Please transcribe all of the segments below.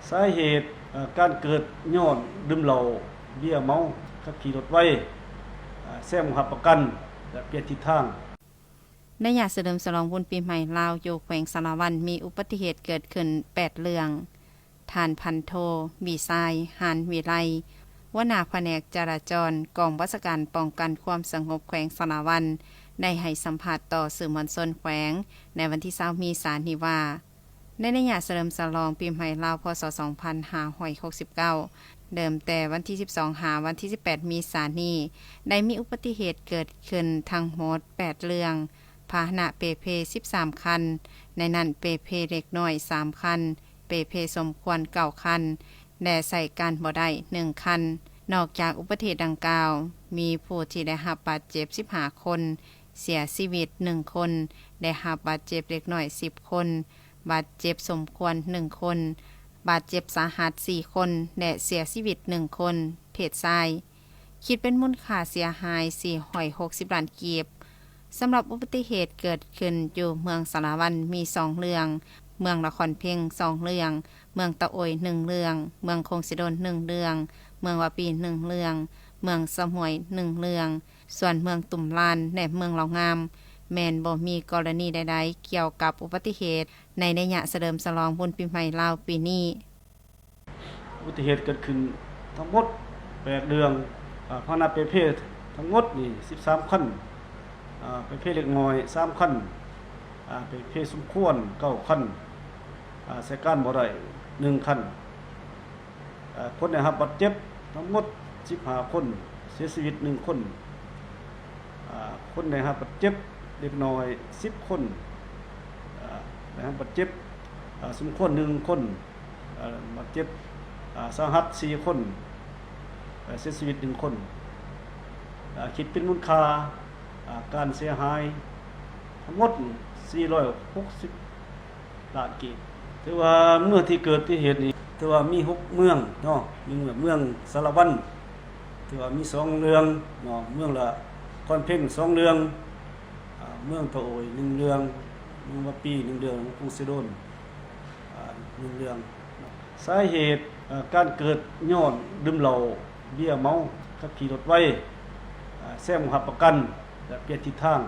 ສາເຫດ ເອີ່ ການເກີດຍ້ອນດື່ມເຫຼົ້າ ເບຍເມົາ ຂັບຂີ່ລົດໄວ ເອີ່ ແຊງບໍ່ຮັບປະກັນ ແລະ ປ່ຽນທິດທາງ. ໄລຍະສະເຫຼີມສະຫຼອງບຸນປີໃໝ່ລາວ ຢູ່ແຂວງສາລະວັນ ມີອຸບັດຕິເຫດເກີດຂຶ້ນແປດເລື່ອງ. ທ່ານພັນໂທ ວິຊາຍ ຫານວິໄລ ຫົວໜ້າພະແນກຈະລາຈອນ ກອງບັນຊາການປ້ອງກັນຄວາມສະຫງົບແຂວງສາລະວັນ ໄດ້ໃຫ້ສຳພາດຕໍ່ສື່ມວນຊົນແຂວງ ໃນວັນທີຊາວ ເມສານີ້ວ່າ ໃນໄລຍະສະເຫຼີມສະຫຼອງປີໃໝ່ລາວ ພ.ສ. ສອງພັນຫ້າຮ້ອຍຫົກສິບເກົ້າ ເລີ່ມແຕ່ວັນທີສິບສອງ ຫາວັນທີສິບແປດ ເມສານີ້ ໄດ້ມີອຸບັດຕິເຫດເກີດຂຶ້ນທັງໝົດແປດເລື່ອງ, ພາຫະນະເປ່ເພສິບສາມຄັນ, ໃນນັ້ນເປ່ເພເລັກນ້ອຍສາມຄັນ, ເປ່ເພສົມຄວນເກົ້າຄັນ ແລະ ໃຊ້ການບໍ່ໄດ້ໜຶ່ງຄັນ. ນອກຈາກອຸບັດຕິເຫດດັ່ງກ່າວ, ມີຜູ້ທີ່ໄດ້ຮັບບາດເຈັບສິບຫ້າຄົນ, ເສຍຊີວິດໜຶ່ງຄົນ, ໄດ້ຮັບບາດເຈັບເລັກນ້ອຍສິບຄົນ, ບາດເຈັບສົມຄວນໜຶ່ງຄົນ, ບາດເຈັບສາຫັດສີ່ຄົນ ແລະ ເສຍຊີວິດໜຶ່ງຄົນ, ເພດຊາຍ. ຄິດເປັນມູນຄ່າເສຍຫາຍສີ່ຮ້ອຍຫົກສິບລ້ານກີບ. ສຳລັບອຸບັດຕິເຫດເກີດຂຶ້ນຢູ່ເມືອງສາລະວັນມີສອງເລື່ອງ, ເມືອງນະຄອນເພັງສອງເລື່ອງ, ເມືອງຕະໂອຍໜຶ່ງເລື່ອງ, ເມືອງຄົງເຊໂດນໜຶ່ງເລື່ອງ, ເມືອງວາປີໜຶ່ງເລື່ອງ, ເມືອງສະໝວຍໜຶ່ງເລື່ອງ, ສ່ວນເມືອງຕຸມລານ ແລະ ເມືອງເລົ່າງາມ ແມ່ນບໍ່ມີກໍລະນີໃດໆກ່ຽວກັບອຸບັດຕິເຫດໃນໄລຍະສະເຫຼີມສະຫຼອງບຸນປີໃໝ່ລາວປີນີ້. ອຸບັດຕິເຫດເກີດຂຶ້ນທັງໝົດແປດເລື່ອງ, ອາ ພາຫະນະເປ່ເພທັງໝົດນີ້ສິບສາມຄັນ, ອາ ເປ່ເພເລັກນ້ອຍສາມຄັນ, ອາ ເປ່ເພສົມຄວນເກົ້າຄັນ, ອາ ໃຊ້ການບໍ່ໄດ້ໜຶ່ງຄັນ, ອາ ຄົນໄດ້ຮັບບາດເຈັບທັງໝົດສິບຫ້າຄົນ, ເສຍຊີວິດໜຶ່ງຄົນ, ອາ ຄົນໄດ້ຮັບບາດເຈັບເລັກນ້ອຍສິບຄົນ, ອາ ໄດ້ຮັບບາດເຈັບ ອາ ສົມຄວນໜຶ່ງຄົນ, ອາ ບາດເຈັບ ອາ ສາຫັດສີ່ຄົນ, ອາ ເສຍຊີວິດໜຶ່ງຄົນ, ອາ ຄິດເປັນມູນຄ່າ ອາ ການເສຍຫາຍທັງໝົດສີ່ຮ້ອຍຫົກສິບລ້ານກີບ. ຖືວ່າເມືອງທີ່ເກີດອຸບັດຕິເຫດນີ້ ຖືວ່າມີຫົກເມືອງເນາະ, ມີເມືອງ ເມືອງສາລະວັນ ຖືວ່າມີສອງເລື່ອງເນາະ, ເມືອງນະຄອນເພັງສອງເລື່ອງ, ອາ ເມືອງຕະໂອຍໜຶ່ງເລື່ອງ, ເມືອງວາປີໜຶ່ງເລື່ອງ, ເມືອງຄົງເຊໂດນ ອາ ໜຶ່ງເລື່ອງ. ສາເຫດ ເອີ່ ການເກີດຍ້ອນດື່ມເຫຼົ້າ ເບຍເມົາ ຂັບຂີ່ລົດໄວ ເອີ່ ແຊງບໍ່ຮັບປະກັນ ແລະ ປ່ຽນທິດທາງ.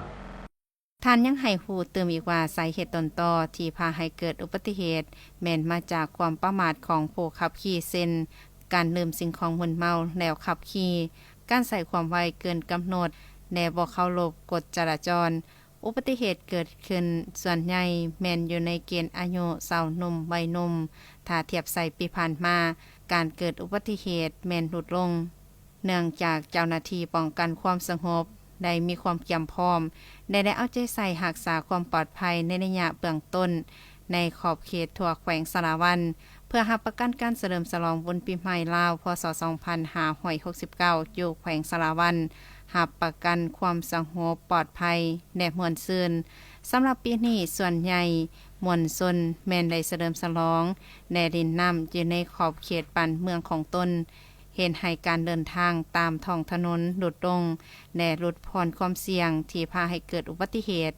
ທ່ານຍັງໃຫ້ຮູ້ຕື່ມອີກວ່າ ສາເຫດຕົ້ນຕໍທີ່ພາໃຫ້ເກີດອຸບັດຕິເຫດ ແມ່ນມາຈາກຄວາມປະໝາດຂອງຜູ້ຂັບຂີ່ ເຊັ່ນ ການດື່ມສິ່ງຂອງມຶນເມົາແລ້ວຂັບຂີ່, ການໃຊ້ຄວາມໄວເກີນກຳນົດ ແລະ ບໍ່ເຄົາລົບກົດຈະລາຈອນ. ອຸບັດຕິເຫດເກີດຂຶ້ນສ່ວນໃຫຍ່ແມ່ນຢູ່ໃນເກນອາຍຸຊາວໜຸ່ມ ໄວໜຸ່ມ, ຖ້າທຽບໃສ່ປີຜ່ານມາ, ການເກີດອຸບັດຕິເຫດແມ່ນຫຼຸດລົງ. ເນື່ອງຈາກເຈົ້າໜ້າທີ່ປ້ອງກັນຄວາມສະຫງົບໄດ້ມີຄວາມກຽມພ້ອມ ແລະ ໄດ້ເອົາໃຈໃສ່ຮັກສາຄວາມປອດໄພໃນໄລຍະເບື້ອງຕົ້ນ ໃນຂອບເຂດທົ່ວແຂວງສາລະວັນ ເພື່ອຮັບປະກັນການສະເຫຼີມສະຫຼອງບຸນປີໃໝ່ລາວ ພ.ສ. ສອງພັນຫ້າຮ້ອຍຫົກສິບເກົ້າ ຢູ່ແຂວງສາລະວັນ ຮັບປະກັນຄວາມສະຫງົບປອດໄພ ແລະ ມ່ວນຊື່ນ. ສຳລັບປີນີ້ ສ່ວນໃຫຍ່ມວນຊົນແມ່ນໄດ້ສະເຫຼີມສະຫຼອງ ແລະ ຫຼິ້ນນ້ຳຢູ່ໃນຂອບເຂດບ້ານເມືອງຂອງຕົນ, ເຮັດໃຫ້ການເດີນທາງຕາມທ້ອງຖະໜົນຫຼຸດລົງ ແລະ ຫຼຸດຜ່ອນຄວາມສ່ຽງທີ່ພາໃຫ້ເກີດອຸບັດຕິເຫດ.